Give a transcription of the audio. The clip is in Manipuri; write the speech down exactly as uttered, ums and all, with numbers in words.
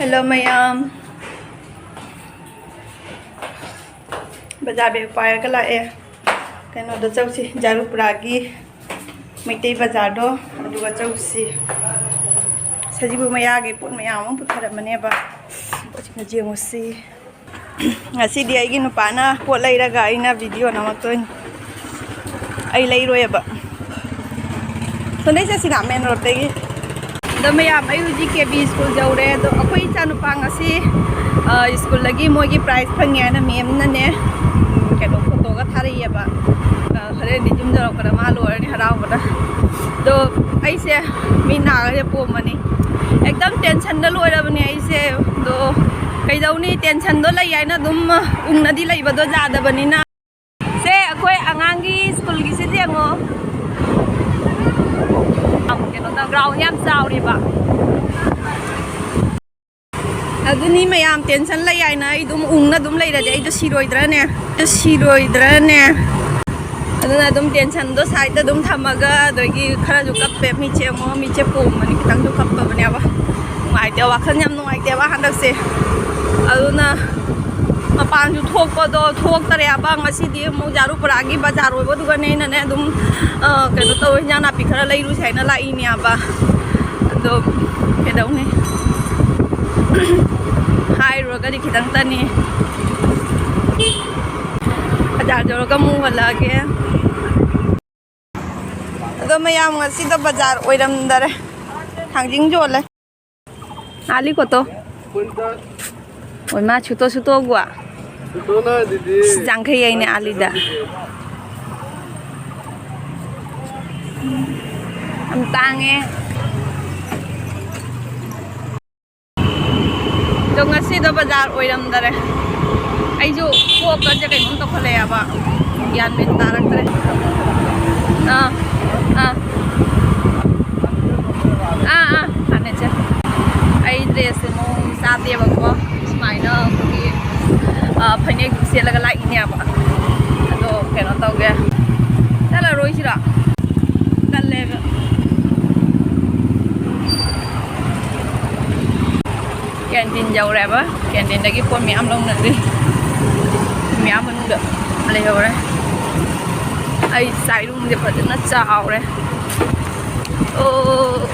Hello ꯃꯌꯥꯝ, ꯕꯖꯥꯔ ꯕꯦꯒ ꯄꯥꯏꯔꯒ ꯂꯥꯛꯑꯦ꯫ ꯀꯩꯅꯣꯗ ꯆꯧꯁꯤ, ꯖꯥꯔꯨꯄꯨꯔꯥꯒꯤ ꯃꯩꯇꯩ ꯕꯖꯥꯔꯗꯣ, ꯑꯗꯨꯒ ꯆꯧꯁꯤ꯫ ꯁꯖꯤꯕꯨ ꯃꯌꯥꯒꯤ ꯄꯣꯠ ꯃꯌꯥꯝ ꯑꯃ ꯄꯨꯊꯔꯝꯕꯅꯦꯕ, ꯄꯣꯠꯁꯤꯡꯗꯣ ꯌꯦꯡꯉꯨꯁꯤ꯫ ꯉꯁꯤꯗꯤ ꯑꯩꯒꯤ ꯅꯨꯄꯥꯅ ꯄꯣꯠ ꯂꯩꯔꯒ ꯑꯩꯅ ꯚꯤꯗꯤꯑꯣ ꯅꯝꯃꯛꯇꯣꯏꯅꯤ꯫ ꯑꯩ ꯂꯩꯔꯣꯏꯕ꯫ ꯁꯣꯝꯗꯩ ꯆꯠꯁꯤꯅ, ꯃꯦꯟ ꯔꯣꯗꯇꯒꯤ꯫ ꯑꯗꯣ ꯃꯌꯥꯝ, ꯑꯩ ꯍꯧꯖꯤꯛ ꯀꯦ ꯕꯤ ꯁ꯭ꯀꯨꯜ ꯌꯧꯔꯦ꯫ ꯑꯗꯣ ꯑꯩꯈꯣꯏ ꯏꯆꯥꯅꯨꯄꯥ ꯉꯁꯤ, ꯑ, ꯁ꯭ꯀꯨꯜꯗꯒꯤ ꯃꯣꯏꯒꯤ ꯄ꯭ꯔꯥꯏꯖ ꯐꯪꯉꯦ ꯍꯥꯏꯅ ꯃꯦꯝꯅꯅꯦ, ꯎꯝ, ꯀꯩꯅꯣ, ꯐꯣꯇꯣꯒ ꯊꯥꯔꯛꯑꯦꯕ꯫ ꯑ, ꯍꯣꯔꯦꯟꯗꯤ ꯌꯨꯝ ꯌꯧꯔꯛꯄꯗ ꯃꯥ ꯂꯣꯏꯔꯅꯤ ꯍꯔꯥꯎꯕꯗ꯫ ꯑꯗꯣ ꯑꯩꯁꯦ ꯃꯤ ꯅꯥꯒꯁꯦ ꯄꯣꯝꯃꯅꯤ꯫ ꯑꯦꯛꯗꯝ ꯇꯦꯟꯁꯟꯗ ꯂꯣꯏꯔꯕꯅꯦ ꯑꯩꯁꯦ꯫ ꯑꯗꯣ ꯀꯩꯗꯧꯅꯤ, ꯇꯦꯟꯁꯟꯗꯣ ꯂꯩ ꯍꯥꯏꯅ ꯑꯗꯨꯝ ꯎꯪꯅꯗꯤ ꯂꯩꯕꯗꯣ ꯌꯥꯗꯕꯅꯤꯅ꯫ ꯁꯦ, ꯑꯩꯈꯣꯏ ꯑꯉꯥꯡꯒꯤ ꯁ꯭ꯀꯨꯜꯒꯤꯁꯤꯗꯤ ꯌꯦꯡꯉꯣ꯫ ꯌꯥꯝ ꯀꯩꯅꯣ ꯇꯧ-, ꯒ꯭ꯔꯥꯎꯟ ꯌꯥꯝ ꯆꯥꯎꯔꯦꯕ꯫ ꯑꯗꯨꯅꯤ ꯃꯌꯥꯝ, ꯇꯦꯟꯁꯟ ꯂꯩ ꯍꯥꯏꯅ ꯑꯩ ꯑꯗꯨꯝ ꯎꯪꯅ ꯑꯗꯨꯝ ꯂꯩꯔꯗꯤ ꯑꯩꯗꯣ ꯁꯤꯔꯣꯏꯗ꯭ꯔꯅꯦ? ꯑꯩꯗꯣ ꯁꯤꯔꯣꯏꯗ꯭ꯔꯅꯦ? ꯑꯗꯨꯅ ꯑꯗꯨꯝ ꯇꯦꯟꯁꯟꯗꯣ ꯁꯥꯏꯗꯇ ꯑꯗꯨꯝ ꯊꯝꯃꯒ, ꯑꯗꯒꯤ ꯈꯔꯁꯨ ꯀꯞꯄꯦ꯫ ꯃꯤꯠꯁꯦ ꯌꯦꯡꯉꯣ, ꯃꯤꯠꯁꯦ ꯄꯣꯝꯃꯅꯤ, ꯈꯤꯇꯪꯁꯨ ꯀꯞꯄꯕꯅꯦꯕ꯫ ꯅꯨꯡꯉꯥꯏꯇꯦ, ꯋꯥꯈꯜ ꯌꯥꯝ ꯅꯨꯡꯉꯥꯏꯇꯦꯕ ꯍꯟꯗꯛꯁꯦ꯫ ꯑꯗꯨꯅ ꯃꯄꯥꯟꯁꯨ ꯊꯣꯛꯄꯗꯣ ꯊꯣꯛꯇꯔꯦꯕ꯫ ꯉꯁꯤꯗꯤ ꯑꯃꯨꯛ ꯖꯥꯔꯨꯄꯨꯔꯥꯒꯤ ꯕꯖꯥꯔ ꯑꯣꯏꯕꯗꯨꯒꯅꯦ ꯑꯩꯅꯅꯦ ꯑꯗꯨꯝ, ꯑ, ꯀꯩꯅꯣ ꯇꯧꯋꯦ, ꯍꯤꯟꯖꯥꯡ ꯅꯥꯄꯤ ꯈꯔ ꯂꯩꯔꯨꯁꯦ ꯍꯥꯏꯅ ꯂꯥꯛꯏꯅꯦꯕ꯫ ꯑꯗꯣ ꯀꯩꯗꯧꯅꯤ? ꯍꯥꯏꯔꯨꯔꯒꯗꯤ ꯈꯤꯇꯪꯇꯅꯤ꯫ ꯕꯖꯥꯔ ꯌꯧꯔꯒ ꯑꯃꯨꯛ ꯍꯜꯂꯛꯑꯒꯦ꯫ ꯑꯗꯣ ꯃꯌꯥꯝ, ꯉꯁꯤꯗꯣ ꯕꯖꯥꯔ ꯑꯣꯏꯔꯝꯗꯔꯦ, ꯊꯥꯡꯖꯤꯡ ꯌꯣꯜꯂꯦ꯫ ꯑꯥꯂꯤ ꯀꯣꯠꯇꯣ? ꯑꯣꯏ ꯃꯥ, ꯁꯨꯇꯣ ꯁꯨꯇꯣ ꯒꯨꯋꯥ꯫ ꯁꯨꯇꯣꯅ ꯑꯗꯨꯗꯤ ꯌꯥꯡꯈꯩ ꯍꯥꯏꯅꯦ ꯑꯥꯂꯤꯗ꯫ ꯌꯥꯝ ꯇꯥꯡꯉꯦ꯫ ꯑꯗꯣ ꯉꯁꯤꯗꯣ ꯕꯖꯥꯔ ꯑꯣꯏꯔꯝꯗꯔꯦ꯫ ꯑꯩꯁꯨ ꯀꯣꯛꯀꯁꯦ ꯀꯩꯅꯣꯝ ꯇꯧꯈꯠꯂꯛꯑꯦꯕ, ꯒ꯭ꯌꯥꯟ ꯃꯦꯟ ꯇꯥꯔꯛꯇ꯭ꯔꯦ꯫ ꯑꯥ, ꯑꯥ꯫ ꯑꯥ, ꯑꯥ, ꯐꯅꯦꯛꯁꯦ꯫ ꯑꯩ ꯗ꯭ꯔꯦꯁꯁꯦ ꯃꯑꯣꯡ ꯆꯥꯗꯦꯕꯀꯣ꯫ ꯁꯨꯃꯥꯏꯅ ꯑꯩꯈꯣꯏꯒꯤ, ꯑꯥ, ꯐꯅꯦꯛ ꯁꯦꯠꯂꯒ ꯂꯥꯛꯏꯅꯦꯕ꯫ ꯑꯗꯣ ꯀꯩꯅꯣ ꯇꯧꯒꯦ꯫ ꯆꯠꯂꯔꯣꯏꯁꯤꯔꯣ? ꯇꯜꯂꯦꯕ꯫ ꯌꯧꯔꯦꯕ꯫ ꯀꯦꯟꯇꯤꯟꯗꯒꯤ ꯄꯣꯠ ꯃꯌꯥꯝ ꯂꯧꯅꯗ꯭ꯔꯤ꯫ ꯃꯌꯥꯝ ꯃꯅꯨꯡꯗ ꯂꯩꯍꯧꯔꯦ꯫ ꯑꯩ ꯆꯥꯛꯏꯔꯨꯝꯁꯦ ꯐꯖꯅ ꯆꯥꯎꯔꯦ꯫ ꯑꯣ꯫